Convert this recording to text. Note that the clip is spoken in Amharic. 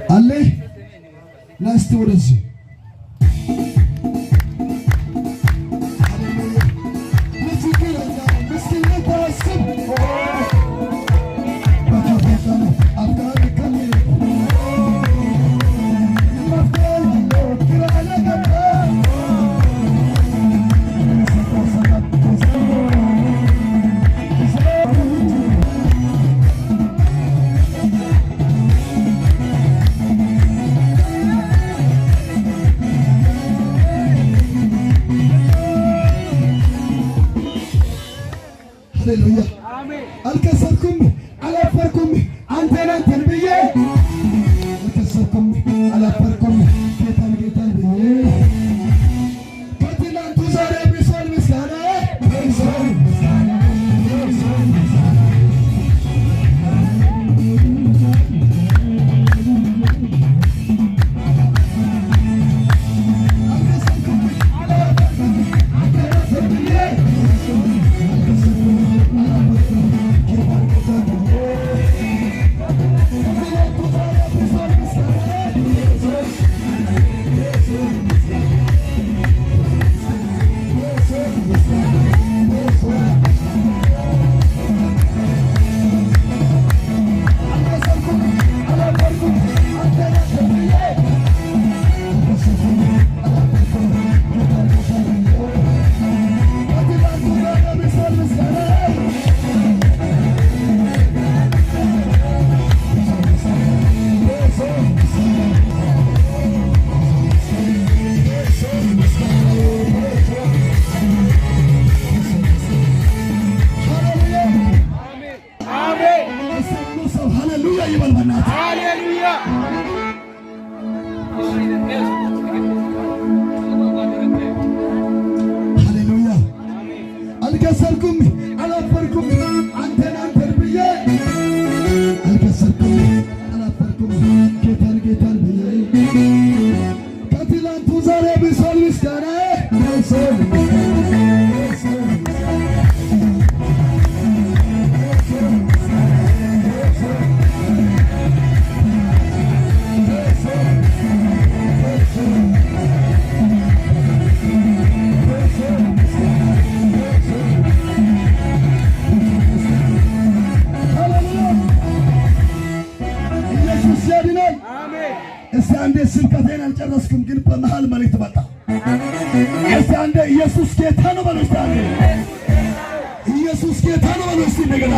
አለ። ና እስቲ ወደዚህ። ሃሌሉያ። ለችግረኛ ምስኪን ልታስብ፣ በከፋ አፍቃሪ ከልብ፣ መፍትሄ ያለው ግራ ለገባ። ሃሌሉያ። አልከሰርኩም፣ አላፈርኩም፣ አንተን አንተን ብዬ። አልከሰርኩም፣ አላፈርኩም፣ ጌታን ጌታን ብዬ። ከትላንቱ ዛሬ ብሷል ምስጋና፣ ብሷል ምስጋና፣ ብሷል ምስጋና። አልከሰርኩም፣ አላፈርኩም፣ አንተን አንተን ብዬ። አልከሰርኩም፣ አላፈርኩም፣ ጌታን ጌታን ብዬ። ከትላንቱ ዛሬ ብሷል ምስጋና። አልከሰርኩም፣ አላፈርኩም፣ አንተን አንተን ብዬ። አልከሰርኩም፣ አላፈርኩም፣ ጌታን ጌታን ብዬ። ከትላንቱ ዛሬ ብሷል ምስጋና። ሃሌሉያ። አሜን። እስቲ ሁሉ ሰው ሃሌሉያ ይበል በእናትህ። ሃሌሉያ። ሃሌሉያ። አልከሰርኩም፣ አላፈርኩም፣ አንተን አንተን ብዬ። አልከሰርኩም፣ አላፈርኩም፣ ጌታን ጌታን ብዬ። ከትላንቱ ዛሬ ብሷል ምስጋና፣ ብሷል ምስጋና፣ ብሷል ምስጋና። ሃሌሉያ። ኢየሱስ ያድናል። አሜን። እስቲ አንዴ፣ ስብከቴን አልጨረስኩም፣ ግን በመሃል መልእክት መጣ። እስቲ አንዴ ኢየሱስ ጌታ ነው በሉ። እስቲ አንዴ ኢየሱስ ጌታ ነው በሉ። እስቲ እንደገና።